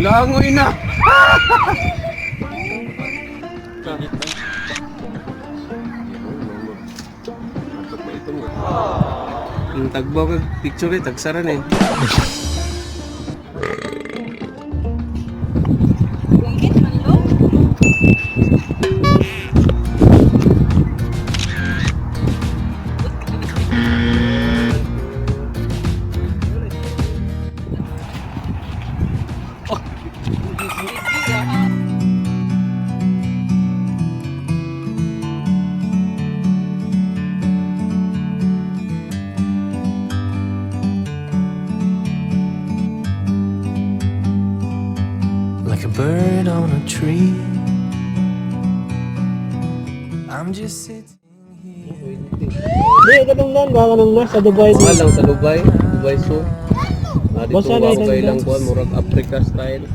Langoy na. Ang tagbaw kag picture eh, tagsaran eh. Init man lo. Like a bird on a tree. I'm just sitting here. Di, ganun lang, ganun na sa Dubai. Mahal lang sa Dubai, Dubai Zoo. Ah, dito Basta na wa kay isang lang kuan, murag Africa style.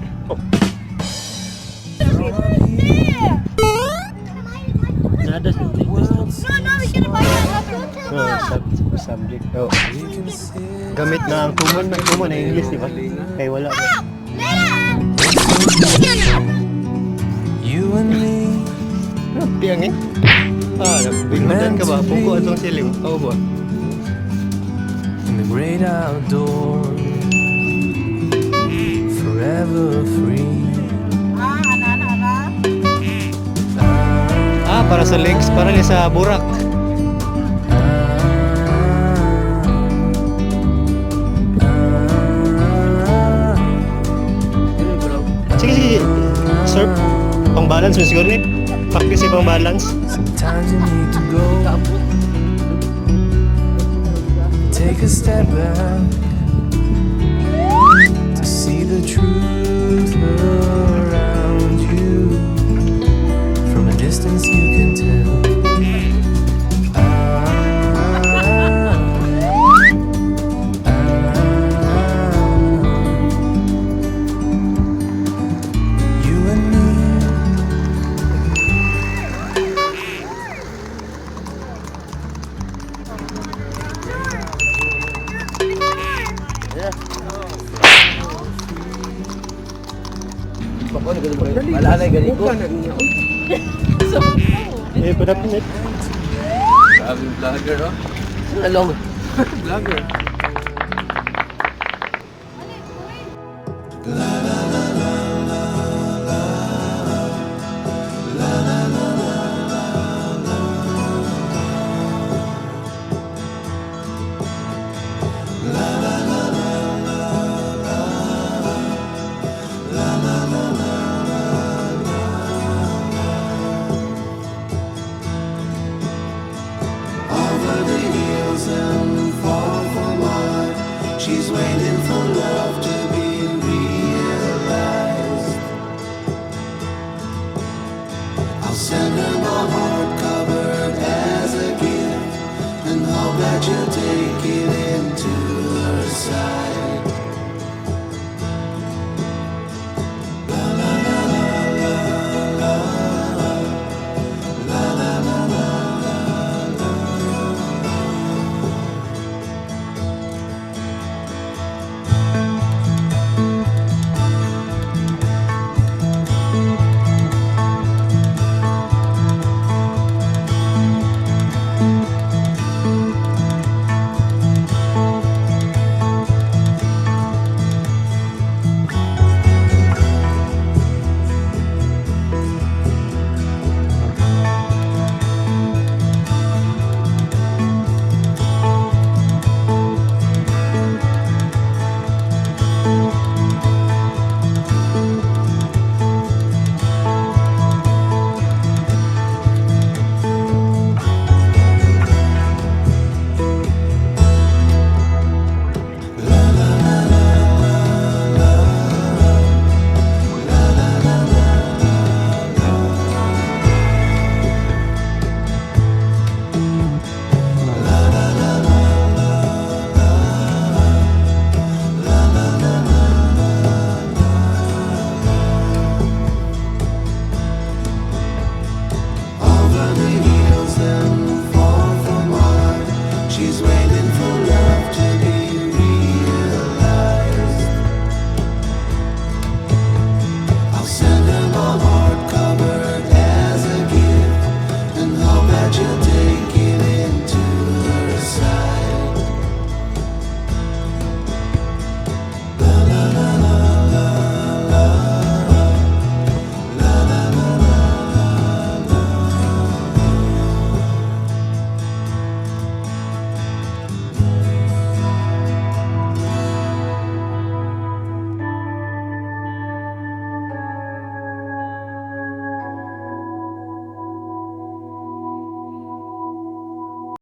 Nada sa No, we gonna buy that. Oh, subject. Oh. We can sit Gamit na ang common na English, di ba? Kay wala ba? You and me. Piyang eh. Ah, binudan ka ba? Puko atong siling. Oo ba? In the great outdoors, forever free. Ah, ana, ana, ana. Ah, para sa legs, para ni sa burak. Sige, sige. Sir, pang balance mo siguro ni. Practice eh, pang balance. Sometimes you need to go. Take a step back to see the truth around you. From a distance, you can tell. Ah, ah. You and me. Malalay gani ko. Eh, padapin eh. Grabe yung vlogger oh. Along. Vlogger. Over the hills and far from mine. She's waiting.